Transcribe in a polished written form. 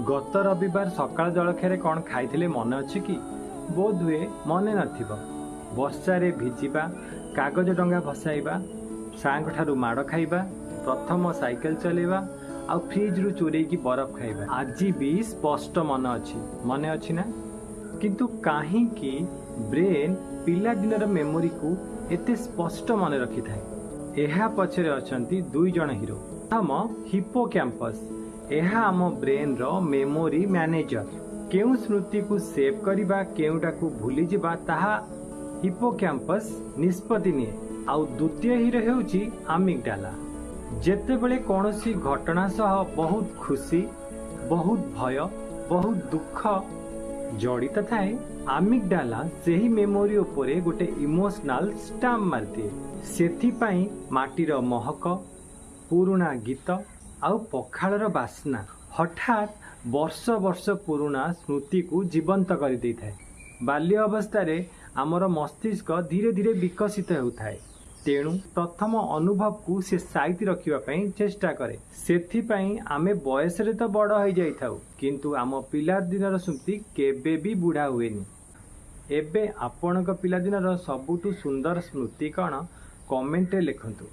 ଗତ ରବିବାର ସକାଳ ଜଳଖିଆରେ କ'ଣ ଖାଇଥିଲେ ମନେ ଅଛି କି? ବୋଧହୁଏ ମନେ ନଥିବ। ବର୍ଷାରେ ଭିଜିବା, କାଗଜ ଡଙ୍ଗା ଭସାଇବା, ସାର୍ଙ୍କ ଠାରୁ ମାଡ଼ ଖାଇବା, ପ୍ରଥମ ସାଇକେଲ ଚଲେଇବା ଆଉ ଫ୍ରିଜ୍ରୁ ଚୋରେଇକି ବରଫ ଖାଇବା ଆଜି ବି ସ୍ପଷ୍ଟ ମନେ ଅଛି। ମନେ ଅଛି ନା? କିନ୍ତୁ କାହିଁକି ବ୍ରେନ୍ ପିଲାଦିନର ମେମୋରିକୁ ଏତେ ସ୍ପଷ୍ଟ ମନେ ରଖିଥାଏ? ଏହା ପଛରେ ଅଛନ୍ତି ଦୁଇ ଜଣ ହିରୋ। ପ୍ରଥମ ହିପୋ କ୍ୟାମ୍ପସ୍। ଏହା ଆମ ବ୍ରେନ୍ର ମେମୋରି ମ୍ୟାନେଜର। କେଉଁ ସ୍ମୃତିକୁ ସେଭ୍ କରିବା, କେଉଁଟାକୁ ଭୁଲିଯିବା, ତାହା ହିପୋ କ୍ୟାମ୍ପସ୍ ନିଷ୍ପତ୍ତି ନିଏ। ଆଉ ଦ୍ୱିତୀୟ ହିରୋ ହେଉଛି ଆମିଗଡାଲା। ଯେତେବେଳେ କୌଣସି ଘଟଣା ସହ ବହୁତ ଖୁସି, ବହୁତ ଭୟ, ବହୁତ ଦୁଃଖ ଜଡ଼ିତ ଥାଏ, ଆମିଗଡାଲା ସେହି ମେମୋରି ଉପରେ ଗୋଟେ ଇମୋସନାଲ ଷ୍ଟାମ୍ପ ମାରିଦିଏ। ସେଥିପାଇଁ ମାଟିର ମହକ, ପୁରୁଣା ଗୀତ ଆଉ ପଖାଳର ବାସ୍ନା ହଠାତ୍ ବର୍ଷ ବର୍ଷ ପୁରୁଣା ସ୍ମୃତିକୁ ଜୀବନ୍ତ କରିଦେଇଥାଏ। ବାଲ୍ୟ ଅବସ୍ଥାରେ ଆମର ମସ୍ତିଷ୍କ ଧୀରେ ଧୀରେ ବିକଶିତ ହେଉଥାଏ, ତେଣୁ ପ୍ରଥମ ଅନୁଭବକୁ ସେ ସାଇତି ରଖିବା ପାଇଁ ଚେଷ୍ଟା କରେ। ସେଥିପାଇଁ ଆମେ ବୟସରେ ତ ବଡ଼ ହେଇଯାଇଥାଉ, କିନ୍ତୁ ଆମ ପିଲାଦିନର ସ୍ମୃତି କେବେ ବି ବୁଢ଼ା ହୁଏନି। ଏବେ ଆପଣଙ୍କ ପିଲାଦିନର ସବୁଠୁ ସୁନ୍ଦର ସ୍ମୃତି କ'ଣ, କମେଣ୍ଟରେ ଲେଖନ୍ତୁ।